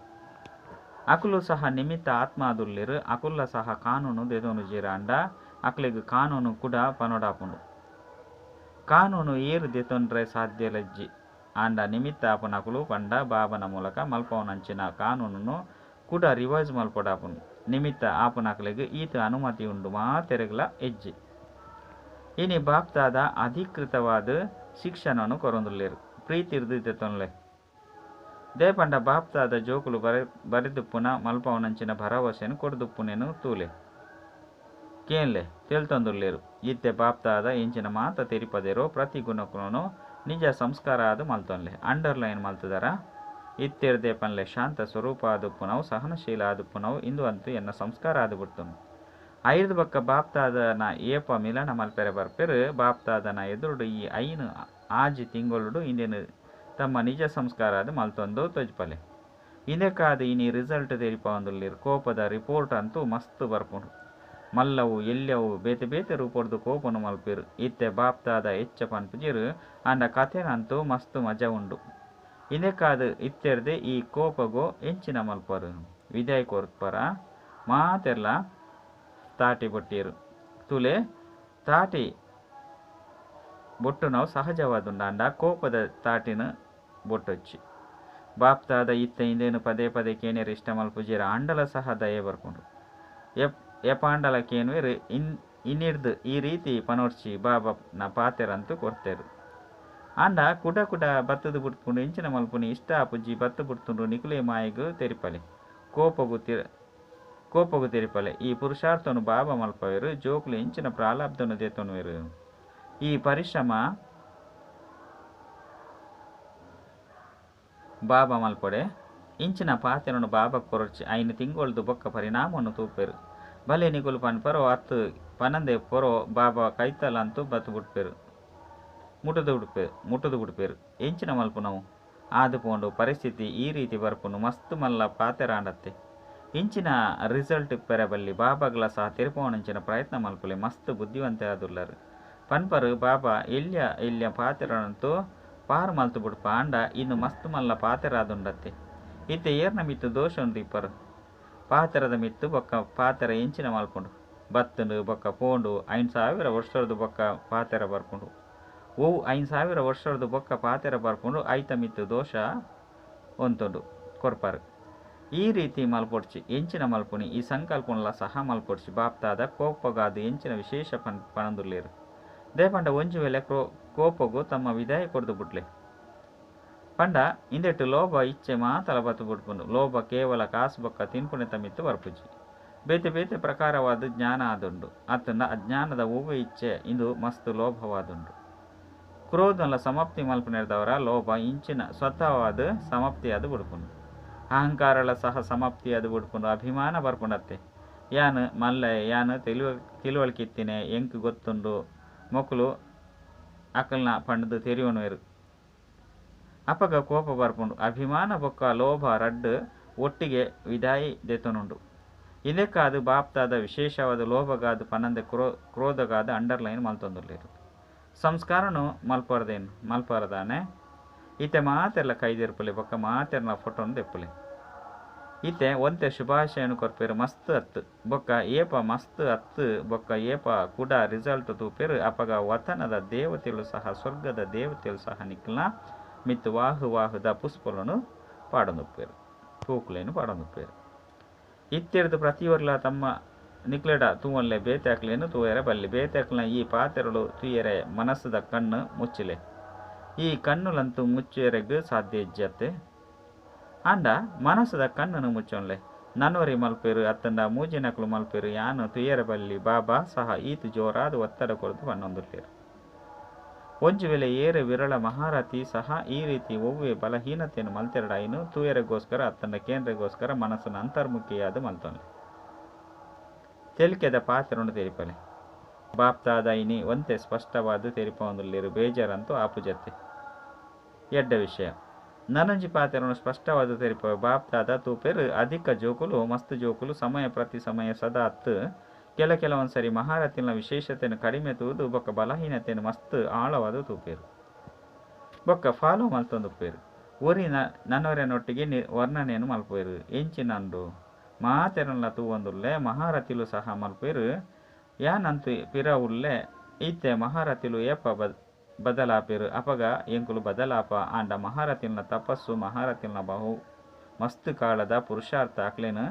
ಅಕುಲು ಸಹ ನಿಮಿತ್ತ ಆತ್ಮ ಆದುಲ್ಲೆರ್. ಅಕುಲ್ಲ ಸಹ ಕಾನೂನು ದೆತೊನುಜೆರ್ ಆಂಡ ಅಕ್ಲೆಗ್ ಕಾನೂನು ಕೂಡ ಪನೊಡಾಪುಂಡು. ಕಾನೂನು ಏರು ದೆತೊನ್ರೆ ಸಾಧ್ಯಲಜ್ಜಿ ಆಂಡ ನಿಮಿತ್ತ ಆಪುನಕುಲು ಪಂಡ ಬಾಬನ ಮೂಲಕ ಮಲ್ಪವನಂಚಿನ ಕಾನೂನುನು ಕೂಡ ರಿವೈಸ್ ಮಲ್ಪೊಡಾಪುಂಡು. ನಿಮಿತ್ತ ಆಪುನಕಲೆಗ್ ಈತ ಅನುಮತಿ ಉಂಡು ಮಾತೆರೆಗ್ಲ ಇಜ್ಜಿ. ಇನಿ ಬಾಪ್ತಾದ ಅಧಿಕೃತವಾದ ಶಿಕ್ಷಣನು ಕೊರೊಂದುಲ್ಲೆರು. ಪ್ರೀತಿರ್ದು ದೆತೊನ್ಲೆ. ದೇಪಂಡ ಬಾಪ್ತಾದ ಜೋಕುಲು ಬರೆದುಪ್ಪುನ ಮಲ್ಪವನಂಚಿನ ಭರವಸೆನು ಕೊರ್ದುಪ್ಪುನೇನು ತೂಲೆ ಕೇನ್ಲೆ ತೆಲ್ತೊಂದುಲ್ಲೆರು. ಇತ್ತೆ ಬಾಪ್ತಾದ ಎಂಚಿನ ಮಾತ ತೆರಿಪದೆರೋ ಪ್ರತಿ ಗುಣಕುಲನು ನಿಜ ಸಂಸ್ಕಾರ ಆದು ಮಲ್ತೊನ್ಲೆ. ಅಂಡರ್ಲೈನ್ ಮಲ್ತದರ ಇತ್ತೆರ್ದೆ ಪನ್ಲೆ ಶಾಂತ ಸ್ವರೂಪ ಆದುಪ್ಪುನವು ಸಹನಶೀಲ ಆದುಪ್ಪುನವು ಇಂದು ಅಂತೂ ಎನ್ನ ಸಂಸ್ಕಾರ ಆದು ಬಿಡ್ತುನು. ಐರ್ದ ಬೊಕ್ಕ ಬಾಪ್ತಾದನ ಏಪ ಮಿಲನ ಮಲ್ಪೆರೆ ಬರ್ಪೆರು. ಬಾಪ್ತಾದನ ಎದುರುಡು ಈ 5 6 ತಿಂಗಳುಡು ಇಂದೆನು ತಮ್ಮ ನಿಜ ಸಂಸ್ಕಾರ ಆದು ಮಲ್ತೊಂದು ತೋಜ್ಪಲೆ. ಇಂದೆಕಾದ ಇನಿ ರಿಸಲ್ಟ್ ತೆರಿಪವಂದುಲ್ಲೆರು. ಕೋಪದ ರಿಪೋರ್ಟ್ ಅಂತೂ ಮಸ್ತ್ ಬರ್ಪುಂಡು. ಮಲ್ಲವು ಎಲ್ಯವು ಬೇತೆ ಬೇತೆ ರೂಪೊಡ್ದು ಕೋಪನು ಮಲ್ಪೆರು. ಇತ್ತೆ ಬಾಪ್ತಾದ ಎಚ್ಚ ಪನ್ಪುಜೆರು ಆಂಡ ಕಥೆನಂತೂ ಮಸ್ತ್ ಮಜಾ ಉಂಡು. ಇಂದೆಕಾದ ಇತ್ತೆರ್ದೆ ಈ ಕೋಪಗೋ ಎಂಚಿನ ಮಲ್ಪರು ವಿದಾಯ ಕೊರ್ಪರ ಮಾತೆರ್ಲ ತಾಟಿ ಬೊಟ್ಟಿಯರು. ತುಲೆ ತಾಟಿ ಬೊಟ್ಟು ನಾವು ಸಹಜವಾದುಂಡು ಆಂಡ ಕೋಪದ ತಾಟಿನ ಬೊಟ್ಟೊಚ್ಚಿ. ಬಾಪ್ತಾದ ಇತ್ತೆ ಇಂದೇನು ಪದೇ ಪದೇ ಕೇನೇರು ಇಷ್ಟ ಮಲ್ಪುಜೆರು ಆಂಡಲ ಸಹ ದಯೆ ಬರ್ಪುಂಡು. ಎಪಾಂಡಲ ಕೇನುವೆರು ಇನ್ನಿರ್ದು ಈ ರೀತಿ ಪನೋರ್ಚಿ ಬಾಬಾ ನ ಪಾತೆರಂತೂ ಕೊಡ್ತೇರು. ಆಂಡ ಕುಡ ಕುಡ ಬತ್ತದ ಬುಡ್ಪುಂಡು ಎಂಚಿನ ಮಲ್ಪುನಿ ಇಷ್ಟ ಆಪುಜಿ ಬತ್ತು ಬುಡ್ತುಂಡು ನಿಕುಲೆ ಮಾಯಗು ತೆರಿಪಲೆ ಕೋಪಗು ತೆರಿಪಲೆ. ಈ ಪುರುಷಾರ್ಥನು ಬಾಬಾ ಮಲ್ಪವೇರು. ಜೋಕುಲು ಎಂಚಿನ ಪ್ರಾಲಬ್ಧನು ದೆತೊನುವೆರು. ಈ ಪರಿಶ್ರಮ ಬಾಬಾ ಮಲ್ಪೊಡೆ. ಇಂಚಿನ ಪಾತೆರನು ಬಾಬಾ ಕೊರೊಡ್ಚಿ 5 ತಿಂಗೊಳ್ದು ಬೊಕ್ಕ ಪರಿಣಾಮವನ್ನು ತೂಪೆರು. ಬಲೆ ನಿಕುಲು ಪನ್ಪರೋ ಅತ್ತು ಪನಂದೆ ಪೊರೋ ಬಾಬಾ ಕೈತಲಂತೂ ಬತ್ತು ಬುಡ್ಪೆರು ಮುಟ್ಟುದು ಬಿಡ್ಪೇರು. ಎಂಚಿನ ಮಲ್ಪುನವು ಆದು ಪೋಂಡು ಪರಿಸ್ಥಿತಿ ಈ ರೀತಿ ಬರ್ಪುನು ಮಸ್ತ್ ಮಲ್ಲ ಪಾತೆರಾಂಡತ್ತೆ. ಇಂಚಿನ ರಿಸಲ್ಟ್ ಇಪ್ಪೆರೆ ಬಲ್ಲಿ ಬಾಬಾಗ್ಲ ಸಹ ತೆರಿಪವನಂಚಿನ ಪ್ರಯತ್ನ ಮಲ್ಪುಲೆ. ಮಸ್ತ್ ಬುದ್ಧಿವಂತೆ ಆದುಲ್ಲರು. ಪನ್ಪರು ಬಾಬಾ ಎಲ್ಯ ಎಲ್ಯ ಪಾತೆರಂತೂ ಪಾರು ಮಲ್ತು ಬಿಡ್ಪ ಆಂಡ ಇನ್ನು ಮಸ್ತ್ ಮಲ್ಲ ಪಾತೆರಾದುಂಡತ್ತೆ. ಇತ್ತೆ ಏರ್ನ ಮಿತ್ತು ದೋಷ ಉಂಡು ಇಪ್ಪರು. ಪಾತೆರದ ಮಿತ್ತು ಬೊಕ್ಕ ಪಾತೆರ ಎಂಚಿನ ಮಲ್ಪುಂಡು ಬತ್ತುಂಡು ಬೊಕ್ಕ ಪೋಂಡು 5000 ವರ್ಷದ ಬೊಕ್ಕ ಪಾತೆರ ಬರ್ಪುಂಡು. ಓ 5000 ವರ್ಷದ ಬೊಕ್ಕ ಪಾತೆರ ಬರ್ಪುಂಡು ಐತ ಮಿತ್ತು ದೋಷ ಒಂತುಂಡು ಕೊರ್ಪರು. ಈ ರೀತಿ ಮಲ್ಪೊಡ್ಚಿ ಎಂಚಿನ ಮಲ್ಪುನಿ ಈ ಸಂಕಲ್ಪನ್ಲ ಸಹ ಮಲ್ಪೊಡ್ಚಿ. ಬಾಪ್ತಾದ ಕೋಪಗಾದು ಎಂಚಿನ ವಿಶೇಷ ಪಣಂದುಲ್ಲೇರು. ದೇಪಂಡ ಒಂಜಿ ವೇಳೆ ಕೋಪಗು ತಮ್ಮ ವಿದಾಯ ಕೊರ್ದು ಬಿಡ್ಲೆ. ಪಂಡ ಇಂದೆಟ್ಟು ಲೋಭ ಇಚ್ಛೆ ಮಾತಲ ಬತ್ತು ಬಿಡ್ಪುಂಡು. ಲೋಭ ಕೇವಲ ಕಾಸು ಬೊಕ್ಕ ತಿನ್ಪುನೆ ತಮ್ಮಿತ್ತು ಬರ್ಪುಜಿ. ಬೇತೆ ಬೇತೆ ಪ್ರಕಾರವಾದ ಜ್ಞಾನ ಆದುಂಡು ಅತ್ತಂಡ ಅಜ್ಞಾನದ ಒವ್ವೆ ಇಚ್ಛೆ ಇಂದು ಮಸ್ತ್ ಲೋಭವಾದುಂಡು. ಕ್ರೋಧನ ಸಮಾಪ್ತಿ ಮಲ್ಪನೆರ್ದವರ ಲೋಭ ಇಂಚಿನ ಸ್ವತಃವಾದ ಸಮಾಪ್ತಿಯಾದ ಬಿಡ್ಪುಂಡು. ಅಹಂಕಾರಳ ಸಹ ಸಮಾಪ್ತಿಯಾದ ಬಿಡ್ಪುಂಡು. ಅಭಿಮಾನ ಬರ್ಪುಂಡತ್ತೆ. ಯಾನ್ ಮಲ್ಲ, ಯಾನ್ ತಿಳುವಳಿಕೆ ಇತ್ತಿನೆ, ಎಂಕ್ ಗೊತ್ತುಂಡು, ಮೊಕುಲು ಅಕಲ್ನ ಪಂಡ್ದು ತೆರಿಯೊನುವೆರು. ಅಪಗ ಕೋಪ ಬರ್ಪುಂಡು. ಅಭಿಮಾನ ಬೊಕ್ಕ ಲೋಭ ರಡ್ಡ್ ಒಟ್ಟಿಗೆ ವಿದಾಯಿ ದೆತೊನುಂಡು. ಇಂದೆಕ್ಕಾದ್ ಬಾಪ್ತಾದ ವಿಶೇಷವಾದ ಲೋಭಗಾದ್ ಪನಂದೆ ಕ್ರೋಧಗಾದ್ ಅಂಡರ್ಲೈನ್ ಮಲ್ತೊಂದುಲ್ಲೆರ್. ಸಂಸ್ಕಾರನು ಮಲ್ಪರ್ದೇನ್ ಮಲ್ಪರದಾನೆ. ಇತ್ತೆ ಮಾತೆರ್ಲ ಕೈದೆರ್ಪುಲೆ ಬೊಕ್ಕ ಮಾತೆರ್ನ ಫೋಟೋನು ದೆಪ್ಪುಲೆ. ಇತ್ತೆ ಒಂತೆ ಶುಭಾಶಯನು ಕೊರ್ಪೆರು ಮಸ್ತ್ ಅತ್ತು ಬೊಕ್ಕ ಏಪ ಮಸ್ತ್ ಅತ್ತು ಬೊಕ್ಕ ಏಪ ಕುಡ ರಿಸಲ್ಟ್ ತೂಪೆರು ಅಪಗ ವತನದ ದೇವತೆಲು ಸಹ ಸ್ವರ್ಗದ ದೇವತೆಲು ಸಹ ನಿಕ್ಲ್ನ ಮಿತ್ತು ವಾಹು ವಾಹುದ ಪುಷ್ಪಲನು ಪಾಡೊಂದುಪ್ಪೆರು, ಪೂಕುಲೇನು ಪಾಡೊಂದುಪ್ಪೆರು. ಇತ್ತೆರ್ದು ಪ್ರತಿಯೊರ್ಲ ತಮ್ಮ ನಿಕ್ಲೆಡ ತೂವನ್ಲೆ ಬೇತೆ ಅಕ್ಲೆನ್ ತೂಯರೆ ಬಲ್ಲಿ. ಬೇತೆ ಅಕ್ಲ್ನ ಈ ಪಾತೆರಲು ತೂಯರೆ ಮನಸ್ಸುದ ಕಣ್ಣು ಮುಚ್ಚಿಲೆ. ಈ ಕಣ್ಣುಲಂತೂ ಮುಚ್ಚುವೆರೆಗ್ ಸಾಧ್ಯ ಇಜ್ಜತ್ತೆ. ಆಂಡ ಮನಸ್ಸುದ ಕಣ್ಣನ್ನು ಮುಚ್ಚೊನ್ಲೆ. ನನೊರಿ ಮಲ್ಪೆರು ಅತ್ತಂಡ ಮೂಜಿನಕ್ಲು ಮಲ್ಪೆರು ಯಾನ್ ತೂಯರೆ ಬಲ್ಲಿ. ಬಾಬಾ ಸಹ ಈತ್ ಜೋರಾದ ಒತ್ತಡ ಕೊರ್ದು ಪನ್ನೊಂದುಲ್ಲೆರ್. ಒಂಜಿ ವೇಳೆ ಏರೆ ವಿರಳ ಮಹಾರಥಿ ಸಹ ಈ ರೀತಿ ಒವ್ವೆ ಬಲಹೀನತೆಯನ್ನು ಮಲ್ತೆರಡ ಐನು ತೂಯರೆಗೋಸ್ಕರ ಅತ್ತಂಡ ಕೇಂದ್ರಗೋಸ್ಕರ ಮನಸ್ಸನ್ನು ಅಂತರ್ಮುಖಿಯಾದ ಮಲ್ತೊನ್ಲೆ. ತೆಲಿಕೆದ ಪಾತ್ರವನ್ನು ತೆರಿಪಲೆ. ಬಾಪ್ತಾದ ಇನಿ ಒಂತೆ ಸ್ಪಷ್ಟವಾದ ತೆರಿಪೊಂದುಲ್ಲೆರ್. ಬೇಜಾರಂತೂ ಆಪುಜತ್ತೆ. ಎಡ್ಡ ವಿಷಯ. ನನೊಂಜಿ ಪಾತ್ರವನ್ನು ಸ್ಪಷ್ಟವಾದ ತೆರಿಪ. ಬಾಪ್ತಾದ ತೂಪೆರ್ ಅಧಿಕ ಜೋಕುಲು ಮಸ್ತ್ ಜೋಕುಲು ಸಮಯ ಪ್ರತಿ ಸಮಯ ಸದಾ ಅತ್ತು ಕೆಲವೊಂದ್ಸರಿ ಮಹಾರಥಿನ ವಿಶೇಷತೆಯನ್ನು ಕಡಿಮೆ ತೂದು ಬೊಕ್ಕ ಬಲಹೀನತೆಯನ್ನು ಮಸ್ತ್ ಆಳವಾದ ತೂಪೆರ್ ಬೊಕ್ಕ ಫಾಲೋ ಮಲ್ತೊಂದುಪ್ಪೆರ್. ಒರಿ ನನೊರೆನೊಟ್ಟಿಗೆ ವರ್ಣನೆಯನ್ನು ಮಲ್ಪುವೆರು. ಎಂಚಿನಂಡು ಮಾತೆರನ್ಲ ತೂವೊಂದುಲ್ಲೆ ಮಹಾರಥಿಲು ಸಹ ಮಲ್ಪುವೆರು. ಯಾನಂತೂ ಪಿರ ಉಲ್ಲೆ. ಇತ್ತೆ ಮಹಾರಥಿಲು ಏಪ ಬದಲಾಪೆರು ಅಪಗ ಎಂಕುಲು ಬದಲಾಪ. ಆಂಡ ಮಹಾರಥಿನ ತಪಸ್ಸು ಮಹಾರಥಿನ ಬಹು ಮಸ್ತ್ ಕಾಲದ ಪುರುಷಾರ್ಥ ಅಕ್ಲೆನ್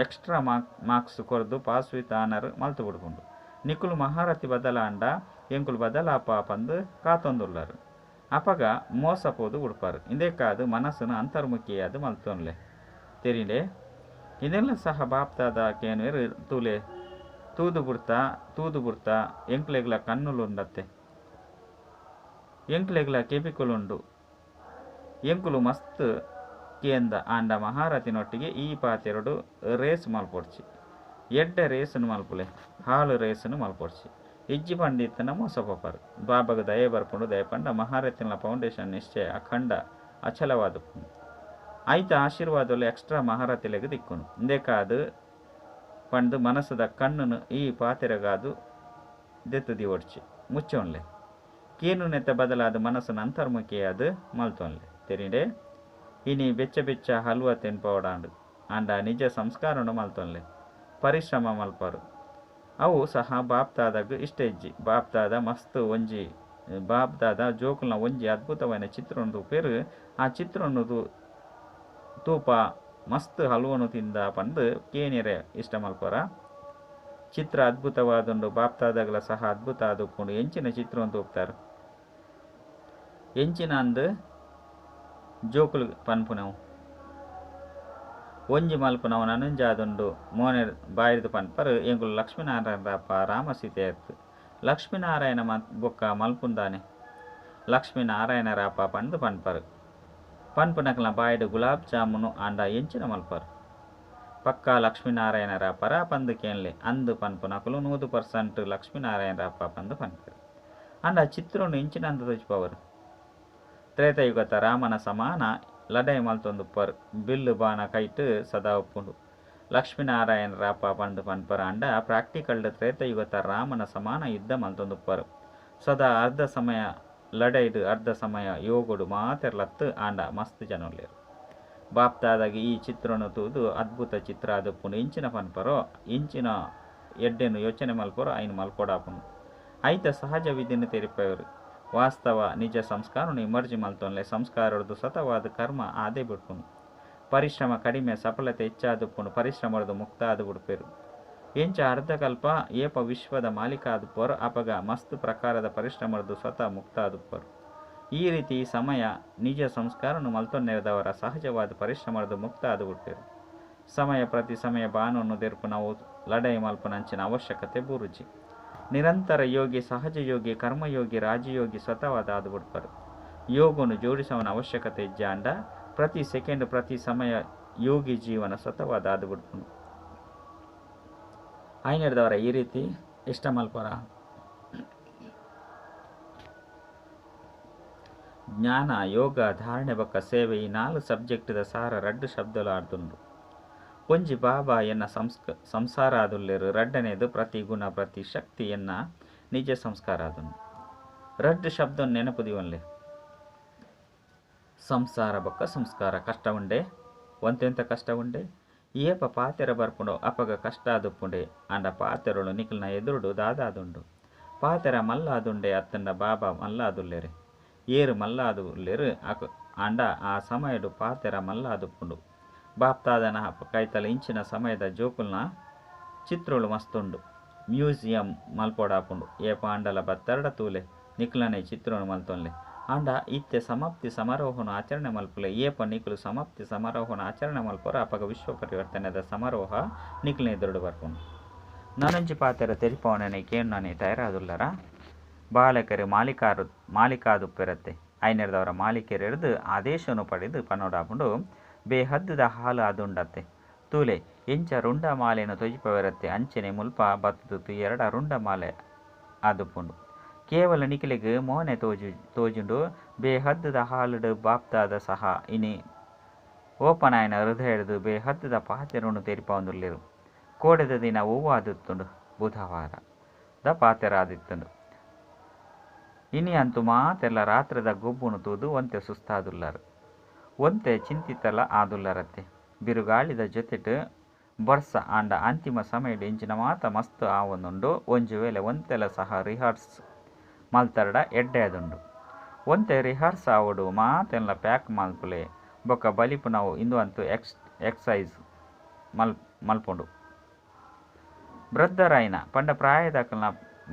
ಎಕ್ಸ್ಟ್ರಾ ಮಾರ್ಕ್ಸ್ ಕೊರ್ದು ಪಾಸ್ ವಿತ್ ಆನರ್ ಮಲ್ತು ಬಿಡ್ಪುಂಡು. ನಿಕುಲು ಮಹಾರಥಿ ಬದಲಾಂಡ ಎಂಕುಲು ಬದಲಾಪ ಪಂದು ಕಾತೊಂದುಲ್ಲರು. ಅಪಗ ಮೋಸ ಪೋದು ಬಿಡ್ಪಾರು. ಇಂದೆಕ್ಕಾದ್ ಮನಸ್ಸನ್ನು ಅಂತರ್ಮುಖಿಯಾದ ಮಲ್ತೊನ್ಲೆ. ತೆರಿಂಡೆ ಇದೆಲ್ಲ ಸಹ ಬಾಪ್ತಾದ ಕೇನ್ವೇರು ತೂಲೆ ತೂದು ಬಿಡ್ತಾ ತೂದು ಬಿಡ್ತಾ. ಎಂಕ್ಲೆಗ್ಲ ಕಣ್ಣುಲುಂಡತ್ತೆ, ಎಂಕ್ಲೆಗ್ಲ ಕೆಬಿಕುಲುಂಡು. ಎಂಕುಲು ಮಸ್ತ್ ಕೇಂದ. ಆಂಡ ಮಹಾರಥಿನೊಟ್ಟಿಗೆ ಈ ಪಾತೆರಡು ರೇಸ್ ಮಲ್ಪೊಡ್ಚಿ. ಎಡ್ಡೆ ರೇಸನ್ನು ಮಲ್ಪುಲೆ, ಹಾಲು ರೇಸನ್ನು ಮಲ್ಪೊಡ್ಚಿ. ಇಜ್ಜಿ ಪಂಡಿತನ ಮೋಸ ಪೋಪರು. ಬಾಬಾಗ ದಯೆ ಬರ್ಪುಂಡು. ದಯ ಪಂಡ ಮಹಾರಥಿನ ಫೌಂಡೇಶನ್ ನಿಶ್ಚಯ ಅಖಂಡ ಅಚಲವಾದ ಐತ ಆಶೀರ್ವಾದಲು ಎಕ್ಸ್ಟ್ರಾ ಮಹಾರಥಿಲೆಗ್ ದಿಕ್ಕುನು. ಇಂದೆಕಾದ್ ಪಂದು ಮನಸ್ಸುದ ಕಣ್ಣುನು ಈ ಪಾತೆರಗಾದು ದೆತ್ತು ದಿವೊಡ್ಚಿ, ಮುಚ್ಚೊನ್ಲೆ. ಕೇನುನೆತ್ತ ಬದಲಾದ ಮನಸ್ಸನ್ನು ಅಂತರ್ಮುಖಿಯಾದ ಮಲ್ತೊನ್ಲೆ. ತೆರಿಂಡೆ ಇನಿ ಬೆಚ್ಚ ಬೆಚ್ಚ ಹಲ್ವ ತಿನ್ಪವಡಾಂಡು. ಆಂಡ ನಿಜ ಸಂಸ್ಕಾರನು ಮಲ್ತೊನ್ಲೆ. ಪರಿಶ್ರಮ ಮಲ್ಪರು. ಅವು ಸಹ ಬಾಪ್ತಾದಾಗ ಇಷ್ಟ ಇಜ್ಜಿ. ಬಾಪ್ತಾದ ಮಸ್ತ್ ಒಂಜಿ ಬಾಪ್ತಾದ ಜೋಕುಲ್ನ ಒಂಜಿ ಅದ್ಭುತವಾದ ಚಿತ್ರವನ್ನು ತೂಪೆರು. ಆ ಚಿತ್ರವನ್ನು ತೂಪ ಮಸ್ತ್ ಹಲ್ವನು ತಿಂದ ಪಂದು ಕೇನಿರೆ ಇಷ್ಟ ಮಲ್ಪರ. ಚಿತ್ರ ಅದ್ಭುತವಾದುಂಡು. ಬಾಪ್ತಾದಾಗಲ ಸಹ ಅದ್ಭುತ ಆದುಪ್ಪುಂಡು. ಎಂಚಿನ ಚಿತ್ರವನ್ನು ತೂಪ್ತಾರೆ ಎಂಚಿನ ಅಂದು ಜೋಕುಲು ಪನ್ಪುನವು ಒಂಜಿ ಮಲ್ಪುನವು ನನಂಜಾದುಂಡು. ಮೋನೆ ಬಾಯಿರ್ದು ಪನ್ಪರು ಎಂಕುಲು ಲಕ್ಷ್ಮೀನಾರಾಯಣರಪ್ಪ ರಾಮ ಸೀತೆ ಅತ್ತು. ಲಕ್ಷ್ಮೀನಾರಾಯಣ ಬೊಕ್ಕ ಮಲ್ಪುಂದಾನೆ ಲಕ್ಷ್ಮೀನಾರಾಯಣರಪ್ಪ ಪಂದು ಪನ್ಪರು. ಪನ್ಪುನಕ್ಲ ಬಾಯಿಡು ಗುಲಾಬ್ ಜಾಮೂನು ಆಂಡ ಎಂಚಿನ ಮಲ್ಪರು. ಪಕ್ಕಾ ಲಕ್ಷ್ಮೀನಾರಾಯಣರಪ್ಪರ ಪಂದು ಕೇನ್ಲೆ ಅಂದು ಪನ್ಪುನಕುಲು 100% ಲಕ್ಷ್ಮೀನಾರಾಯಣರಪ್ಪ ಪಂದು ಪನ್ಪರು. ಆಂಡ ಚಿತ್ರನು ಎಂಚಿನ ಅಂದ ತೋಜಿಪವರು. ತ್ರೇತಾಯುಗತ ರಾಮನ ಸಮಾನ ಲಡಾಯಿ ಮಲ್ತೊಂದುಪ್ಪರು. ಬಿಲ್ಲು ಬಾಣ ಕೈಟ್ ಸದಾ ಉಪ್ಪುಂಡು. ಲಕ್ಷ್ಮೀನಾರಾಯಣರಪ್ಪ ಪಂದು ಪನ್ಪರ. ಆಂಡ ಪ್ರಾಕ್ಟಿಕಲ್ ತ್ರೇತಾಯುಗತ ರಾಮನ ಸಮಾನ ಯುದ್ಧ ಮಲ್ತೊಂದುಪ್ಪರು. ಸದಾ ಅರ್ಧ ಸಮಯ ಲಡೈಡು ಅರ್ಧ ಸಮಯ ಯೋಗಡು ಮಾತೆರ್ಲತ್ತು. ಆಂಡ ಮಸ್ತ್ ಜನೊಲ್ಲೆರು. ಬಾಪ್ತಾದಾಗ ಈ ಚಿತ್ರನು ತೂದು ಅದ್ಭುತ ಚಿತ್ರ ಆದುಪ್ಪುಂಡು. ಇಂಚಿನ ಪನ್ಪರೋ ಇಂಚಿನ ಎಡ್ಡೆನು ಯೋಚನೆ ಮಲ್ಪರೋ ಐನು ಮಲ್ಪೊಡಾಪುಂಡು. ಐತ ಸಹಜ ವಿಧಿನ ತೆರಿಪವರು. ವಾಸ್ತವ ನಿಜ ಸಂಸ್ಕಾರನು ಇಮರ್ಜಿ ಮಲ್ತೊನ್ಲೆ. ಸಂಸ್ಕಾರದ್ದು ಸತವಾದ ಕರ್ಮ ಆದೇ ಬಿಡ್ಪುಂಡು. ಪರಿಶ್ರಮ ಕಡಿಮೆ ಸಫಲತೆ ಹೆಚ್ಚಾದುಪ್ಪುಂಡು. ಪರಿಶ್ರಮದ ಮುಕ್ತ ಆದು ಬಿಡ್ಪೆರು. ಎಂಚ ಅರ್ಧಕಲ್ಪ ಏಪ ವಿಶ್ವದ ಮಾಲೀಕ ಆದುಪ್ಪರು ಅಪಗ ಮಸ್ತ್ ಪ್ರಕಾರದ ಪರಿಶ್ರಮದ್ದು ಸ್ವತಃ ಮುಕ್ತ ಆದುಪ್ಪರು. ಈ ರೀತಿ ಸಮಯ ನಿಜ ಸಂಸ್ಕಾರನು ಮಲ್ತೊನ್ನೆರದವರ ಸಹಜವಾದ ಪರಿಶ್ರಮದ ಮುಕ್ತ ಆದು ಬಿಡ್ಪೆರು. ಸಮಯ ಪ್ರತಿ ಸಮಯ ಬಾನನ್ನು ದೆರ್ಪುನವು ಲಡಾಯಿ ಮಲ್ಪುನಂಚಿನ ಅವಶ್ಯಕತೆ ಬೂರುಜಿ. ನಿರಂತರ ಯೋಗಿ, ಸಹಜ ಯೋಗಿ, ಕರ್ಮಯೋಗಿ, ರಾಜಯೋಗಿ ಸ್ವತಃವಾದ ಆದು ಬಿಡ್ಪರು. ಯೋಗನು ಜೋಡಿಸವನ ಅವಶ್ಯಕತೆ ಇಜ್ಜಾಂಡ ಪ್ರತಿ ಸೆಕೆಂಡ್ ಪ್ರತಿ ಸಮಯ ಯೋಗಿ ಜೀವನ ಸ್ವತಃವಾದ ಆದು ಬಿಡ್ಪುನು. ಆಯ್ನೆಡ್ದವರ ಈ ರೀತಿ ಇಷ್ಟ ಮಲ್ಪರ ಜ್ಞಾನ ಯೋಗ ಧಾರಣೆ ಬಕ್ಕ ಸೇವೆ ಈ 4 ಸಬ್ಜೆಕ್ಟ್ದ ಸಾರ ರಡ್ಡು ಶಬ್ದಲು ಆಡ್ದುಂಡು. ಒಂಜಿ ಬಾಬಾ ಎನ್ನ ಸಂಸಾರ ಆದುಲ್ಲೇರು, ರಡ್ಡನೇದು ಪ್ರತಿ ಗುಣ ಪ್ರತಿ ಶಕ್ತಿ ಎನ್ನ ನಿಜ ಸಂಸ್ಕಾರ ಆದುಂಡು. ರಡ್ಡು ಶಬ್ದ ನೆನಪುದಿವನ್ಲೆ ಸಂಸಾರ ಬಕ್ಕ ಸಂಸ್ಕಾರ. ಕಷ್ಟ ಉಂಡೆ, ಒಂತೆಂತ ಕಷ್ಟ ಉಂಡೆ, ಏಪ ಪಾತೆರ ಬರ್ಪುಂಡು ಅಪಗ ಕಷ್ಟ ಆದುಪ್ಪುಂಡೆ. ಆಂಡ ಪಾತೆರಳು ನಿಖಲ್ನ ಎದುರುಡು ದಾದಾದುಂಡು. ಪಾತೆರ ಮಲ್ಲಾದುಂಡೆ ಅತ್ತಂಡ ಬಾಬಾ ಮಲ್ಲಾದುಲ್ಲೇರೆ, ಏರು ಮಲ್ಲಾದುಲ್ಲೇರು ಆಂಡ ಆ ಸಮಯಡು ಪಾತೆರ ಮಲ್ಲಾದುಪ್ಪುಂಡು. ಬಾಪ್ತಾದನ ಕೈತಲ ಇಂಚಿನ ಸಮಯದ ಜೋಕುಲ್ನ ಚಿತ್ರಳು ಮಸ್ತುಂಡು. ಮ್ಯೂಸಿಯಂ ಮಲ್ಪೋಡಾಪುಂಡು. ಏಪ ಆಂಡಲ ಬತ್ತರಡ ತೂಲೆ ನಿಕ್ಲನೆ ಚಿತ್ರನು ಮಲ್ತೊನ್ಲೆ. ಆಂಡ ಇತ್ತೆ ಸಮಾಪ್ತಿ ಸಮಾರೋಹನ ಆಚರಣೆ ಮಲ್ಪುಲೆ. ಏಪ ನಿಕ್ಲು ಸಮಾಪ್ತಿ ಸಮಾರೋಹನ ಆಚರಣೆ ಮಲ್ಪರ ಅಪಗ ವಿಶ್ವ ಪರಿವರ್ತನೆದ ಸಮಾರೋಹ ನಿಕ್ಲನೆ ಎದುರುಡು ಬರ್ಪುಂಡು. ನಾನೊಂಜಿ ಪಾತೆರ ತೆರಿಪವನೇ ಕೇಣ್ಣನೆ ತಯಾರಾದುಲ್ಲರ ಬಾಲಕರು ಮಾಲೀಕಾದುಪ್ಪೆರತ್ತೆ. ಐನೆರ್ದವರ ಮಾಲೀಕರೆಡ್ದು ಆದೇಶವನ್ನು ಪಡೆದು ಪನ್ನೋಡಾಪುಂಡು. ಬೇಹದ್ದುದ ಹಾಲು ಆದುಂಡತ್ತೆ. ತೂಲೆ ಎಂಚ ರುಂಡ ಮಾಲೆಯನ್ನು ತೊಜಿಪವೆರತ್ತೆ ಅಂಚನೆ ಮುಲ್ಪ ಬತ್ತದು ತುಯೆರಡ ರುಂಡ ಮಾಲೆ ಆದುಪ್ಪುಂಡು. ಕೇವಲ ನಿಖಿಲಿಗೆ ಮೋನೆ ತೋಜುಂಡು. ಬೇಹದ್ದುದ ಹಾಲುಡು ಬಾಪ್ತಾದ ಸಹ ಇನಿ ಓಪನಾಯನ ಹೃದಯಡ್ದು ಬೇಹದ್ದುದ ಪಾತೆರನ್ನು ತೆರಿಪವೊಂದುಲ್ಲೆರು. ಕೋಡೆದ ದಿನ ಹೂವಾದಿತ್ತುಂಡು, ಬುಧವಾರ the ಪಾತೆರಾದಿತ್ತುಂಡು. ಇನಿ ಅಂತೂ ಮಾತೆಲ್ಲ ರಾತ್ರಿದ ಗೊಬ್ಬುನು ತೂದು ಒಂತೆ ಸುಸ್ತಾದುಲ್ಲರು, ಒಂತೆ ಚಿಂತಿತಲ ಆದುಲ್ಲರತ್ತೆ. ಬಿರುಗಾಳಿದ ಜೊತೆಟ್ ಬರ್ಸ ಆಂಡ ಅಂತಿಮ ಸಮಯಡ್ ಇಂಚಿನ ಮಾತ ಮಸ್ತ್ ಆವೊಂದುಂಡು. ಒಂಜಿ ವೇಳೆ ಒಂತೆಲ ಸಹ ರಿಹರ್ಸ್ ಮಲ್ತರಡ ಎಡ್ಡೆ ಆದುಂಡು. ಒಂತೆ ರಿಹರ್ಸ್ ಆವೊಡು ಮಾತೆಲ್ಲ ಪ್ಯಾಕ್ ಮಲ್ಪುಲೆ ಬೊಕ್ಕ ಬಲಿಪುನವು ಇಂದು ಅಂತೂ ಎಕ್ಸೈಸ್ ಮಲ್ಪುಂಡು. ವೃದ್ಧರಾಯಿನ ಪಂಡ ಪ್ರಾಯದಕಲ್ನ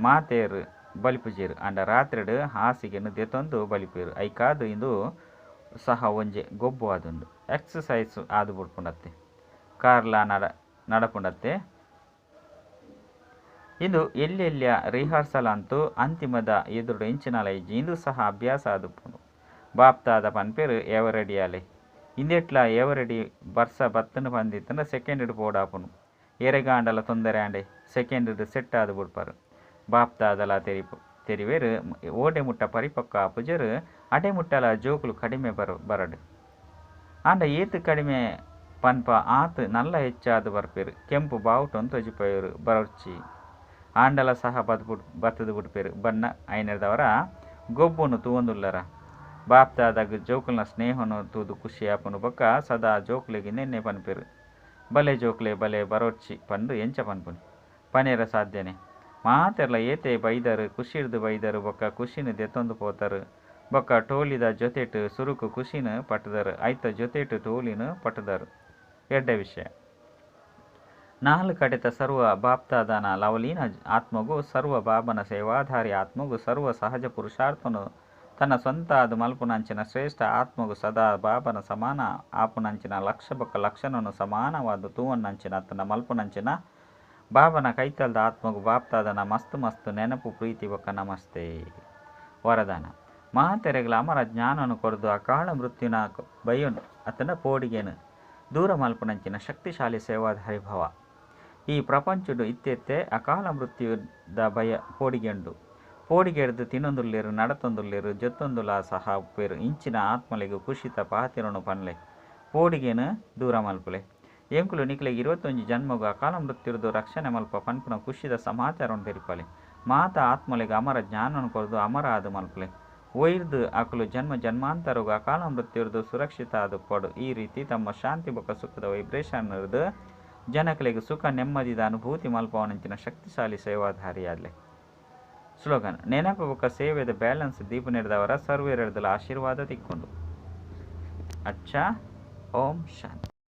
ಮಾತೇರು ಬಲಿಪುಜೇರು ಆಂಡ ರಾತ್ರಿಡ್ ಹಾಸಿಗೆನು ದೆತೊಂದು ಬಲಿಪೇರು. ಐಕಾದು ಇಂದು ಸಹ ಒಂಜೆ ಗೊಬ್ಬು ಆದುಂಡು. ಎಕ್ಸಸೈಸ್ ಆದು ಬುಡ್ಪುಂಡತ್ತೆ, ಕಾರ್ಲ ನಡಪುಂಡತ್ತೆ. ಇಂದು ಎಲ್ಲೆಲ್ಲಿಯ ರಿಹರ್ಸಲ್ ಅಂತೂ ಅಂತಿಮದ ಎದುರು ಇಂಚಿನಲ ಇಜ್ಜಿ. ಇಂದು ಸಹ ಅಭ್ಯಾಸ ಆದುಪ್ಪುಂಡು. ಬಾಪ್ತಾದ ಪನ್ಪೇರು ಎವರೆಡಿಯಾಲೆ ಇಂದೆಟ್ಲ ಎವರೆಡಿ ಬರ್ಸ ಬತ್ತನು ಪಂದಿತ್ತಂಡ ಸೆಕೆಂಡ್ ಪೋಡಾಪುನು. ಎರೆಗಾಂಡಲ ತೊಂದರೆ ಆಂಡೆ ಸೆಕೆಂಡ್ ಸೆಟ್ ಆದು ಬುಡ್ಪಾರು. ಬಾಪ್ತಾದಲ ತೆರಿವೇರು ಓಡೆ ಮುಟ್ಟ ಪರಿಪಕ್ವ ಆಪುಜರು ಅಡೆ ಮುಟ್ಟಲ ಜೋಕುಲು ಕಡಿಮೆ ಬರಡು. ಆಂಡ ಏತು ಕಡಿಮೆ ಪನ್ಪ ಆತು ನಲ್ಲ ಹೆಚ್ಚಾದು ಬರ್ಪೇರು. ಕೆಂಪು ಬಾವುಟೊಂದು ತೊಜಿಪೇರು ಬರೊಚ್ಚಿ ಆಂಡಲ ಸಹ ಬತ್ತದು ಬಿಡ್ಪೇರು. ಬಣ್ಣ ಐನರ್ದವರ ಗೊಬ್ಬುನು ತೂವೊಂದುಲ್ಲರ. ಬಾಪ್ತಾದಾಗ ಜೋಕುಲ್ನ ಸ್ನೇಹನು ತೂದು ಖುಷಿ ಆಪುನು ಬೊಕ್ಕ ಸದಾ ಜೋಕುಲಿಗೆ ನೆನ್ನೆ ಪನ್ಪೇರು. ಬಲೆ ಜೋಕುಲೆ ಬಲೆ ಬರೊಚ್ಚಿ ಪಂದು ಎಂಚ ಪನ್ಪುನಿ ಪನೇರ ಸಾಧ್ಯನೆ. ಮಾತೆರ್ಲ ಏತೆ ಬೈದರು ಖುಷಿರ್ದು ಬೈದರು ಬೊಕ್ಕ ಖುಷಿನ ದೆತ್ತೊಂದು ಪೋತರು. ಬೊಕ್ಕ ಟೋಲಿದ ಜೊತೆಟ್ ಸುರುಕು ಖುಷಿನ ಪಟ್ಟದರು, ಐತ ಜೊತೆಟ್ ಟೋಲಿನ ಪಟ್ಟದರು. ಎಡ್ಡೆ ವಿಷಯ. 4 ಕಡೆತ ಸರ್ವ ಬಾಪ್ತಾದನ ಲವಲೀನ ಆತ್ಮಗೂ ಸರ್ವ ಬಾಬನ ಸೇವಾಧಾರಿ ಆತ್ಮಗೂ ಸರ್ವ ಸಹಜ ಪುರುಷಾರ್ಥನು ತನ್ನ ಸ್ವಂತ ಅದು ಮಲ್ಪುನಂಚಿನ ಶ್ರೇಷ್ಠ ಆತ್ಮಗೂ ಸದಾ ಬಾಬನ ಸಮಾನ ಆಪುನಂಚಿನ ಲಕ್ಷ ಬೊಕ್ಕ ಲಕ್ಷಣನು ಸಮಾನವಾದ ತೂವನ್ನಂಚಿನ ತನ್ನ ಮಲ್ಪುನಂಚಿನ ಬಾಬನ ಕೈತಲ್ದ ಆತ್ಮಗೂ ಬಾಪ್ತಾದನ ಮಸ್ತು ಮಸ್ತು ನೆನಪು ಪ್ರೀತಿ ಬೊಕ್ಕ ನಮಸ್ತೆ. ವರದಾನ. ಮಹಾತೆರೆಗಳ ಅಮರ ಜ್ಞಾನನು ಕೊರದು ಅಕಾಲ ಮೃತ್ಯುನ ಬಯನು ಅತನ ಪೋಡಿಗೆನು ದೂರ ಮಲ್ಪುನಂಚಿನ ಶಕ್ತಿಶಾಲಿ ಸೇವಾಧಾರಿ ಭವ. ಈ ಪ್ರಪಂಚಡು ಇತ್ತೆತ್ತೆ ಅಕಾಲ ಮೃತ್ಯುದ ಭಯ ಪೋಡಿಗೆಂಡು. ಪೋಡಿಗೆಡ್ದು ತಿನ್ನೊಂದುಲ್ಲೇರು ನಡತೊಂದುಲ್ಲೇರು ಜೊತ್ತೊಂದುಲ ಸಹ ಉಪ್ಪೇರು. ಇಂಚಿನ ಆತ್ಮಲೆಗು ಕುಷಿತ ಪಾತಿರನು ಪನ್ಲೆ ಪೋಡಿಗೆನು ದೂರ ಮಲ್ಪುಲೆ. ಎಂಕುಲು ನಿಕ್ಲೆಗ್ 21 ಜನ್ಮಗು ಅಕಾಲ ಮೃತ್ಯುರ್ದು ರಕ್ಷಣೆ ಮಲ್ಪ ಪನ್ಪುನ ಖುಷಿದ ಸಮಾಚಾರವನ್ನು ತೆರಿಪಾಲೆ. ಮಾತ ಆತ್ಮಲೆಗ್ ಅಮರ ಜ್ಞಾನನು ಕೊರದು ಅಮರ ಆದು ಮಲ್ಪುಲೆ. ಒಯ್ದು ಅಕುಲು ಜನ್ಮ ಜನ್ಮಾಂತರಗು ಅಕಾಲ ಮೃತ್ಯುರ್ದು ಸುರಕ್ಷಿತ ಆದು ಪಡು. ಈ ರೀತಿ ತಮ್ಮ ಶಾಂತಿ ಬೊಕ್ಕ ಸುಖದ ವೈಬ್ರೇಷನ್ ಇರ್ದು ಜನಕಲೆಗ್ ಸುಖ ನೆಮ್ಮದಿದ ಅನುಭೂತಿ ಮಲ್ಪವನಂಚಿನ ಶಕ್ತಿಶಾಲಿ ಸೇವಾಧಾರಿಯಾದ್ಲೆ. ಸ್ಲೋಗನ್. ನೆನಪು ಬೊಕ್ಕ ಸೇವೆದ ಬ್ಯಾಲೆನ್ಸ್ ದೀಪ ನೀಡಿದವರ ಸರ್ವೇರೆಡ್ದಲ ಆಶೀರ್ವಾದ ತಿಕ್ಕೊಂಡು. ಅಚ್ಚಾ, ಓಂ ಶಾಂತಿ.